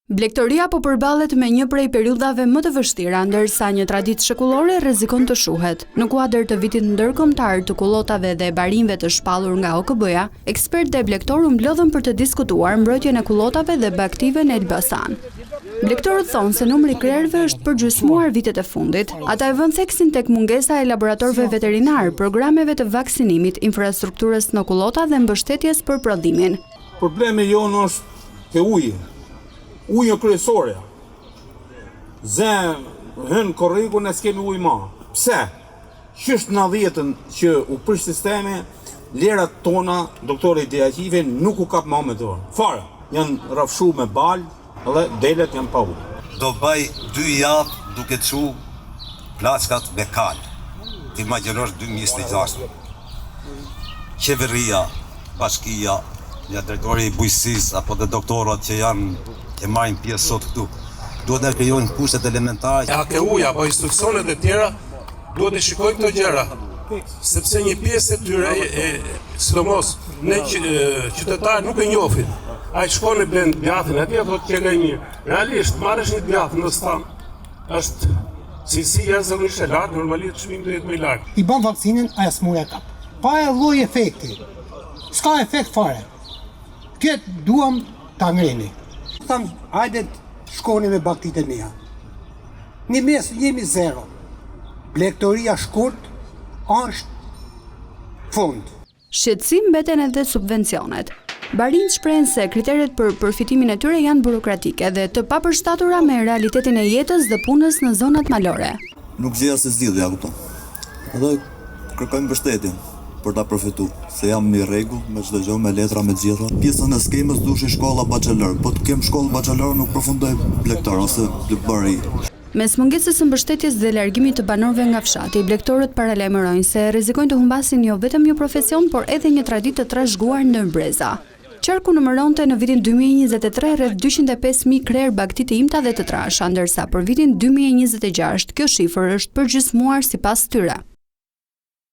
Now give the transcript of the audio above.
Blegtoria po përballet me një prej periudhave më të vështira, ndërsa një traditë shekullore rrezikon të shuhet. Në kuadër të vitit ndërkombëtar të kullotave dhe barinjve të shpallur nga OKB-ja, ekspertë dhe blegtorë u mblodhën për të diskutuar mbrojtjen e kullotave dhe bagëtive në Elbasan. Blegtorët thonë se numri i krerëve është përgjysmuar vitet e fundit. Ata e vënë theksin tek mungesa e laboratorëve veterinarë, programeve të vaksinimit, infrastrukturës në kullota dhe mbështetjes për prodhimin. Problemi jonë është te uji. Uji është kryesorja. Zë hyn korriku ne s'kemi ujë ma. Pse? Qysh në dhjetën që u prish sistemi, lerat tona, doktori Dejaqifi nuk u kap ma me to. Fare. Janë rrafshu me balë dhe delet janë pa ujë. Do bëj dy javë duke çu plaçkat me kalë. Ti imagjinosh 2026. Qeveria Bashkia, ja drejtori i bujqësisë apo dhe doktorët që janë që marrin pjesë sot këtu, duhet të krijojnë kushtet elementare. AKU-ja apo institucionet e tjera duhet të shikojnë këto gjëra, sepse një pjesë e tyre, e, sidomos ne qytetarët nuk e njohin. Ai shkon e blen djathin atje thotë që ka i mirë. Realisht marrësh një djathë në stan është cilësi jashtëzakonisht e lartë, normalisht çmimi do jetë më i lartë. I bën vaksinën, ajo smurja e kap. Pa e lloj efekti. S'ka efekt fare. Këtë duam ta ngreni. Tham, hajde shkoni me bagëtitë e mia. Një mes jemi zero. Blegtoria shkurt është fund. Shqetësim mbeten edhe subvencionet. Barinjtë shprehen se kriteret për përfitimin e tyre janë burokratike dhe të papërshtatura me realitetin e jetës dhe punës në zonat malore. Nuk gjej asnjë zgjidhje, a kupton. Edhe kërkoj mbështetjen për ta përfitu, se jam në rregull me çdo gjë, me letra, me të gjitha. Pjesën e skemës dushin shkolla bachelor, po të kem shkollë bachelor nuk përfundoj blegtor ose bari. Mes mungesës së mbështetjes dhe largimit të banorëve nga fshati, blegtorët paralajmërojnë se rrezikojnë të humbasin jo vetëm një profesion, por edhe një traditë të trashëguar ndër breza. Qarku numëronte në vitin 2023 rreth 205.000 krerë bagëti të imta dhe të trasha, ndërsa për vitin 2026 kjo shifër është përgjysmuar sipas tyre.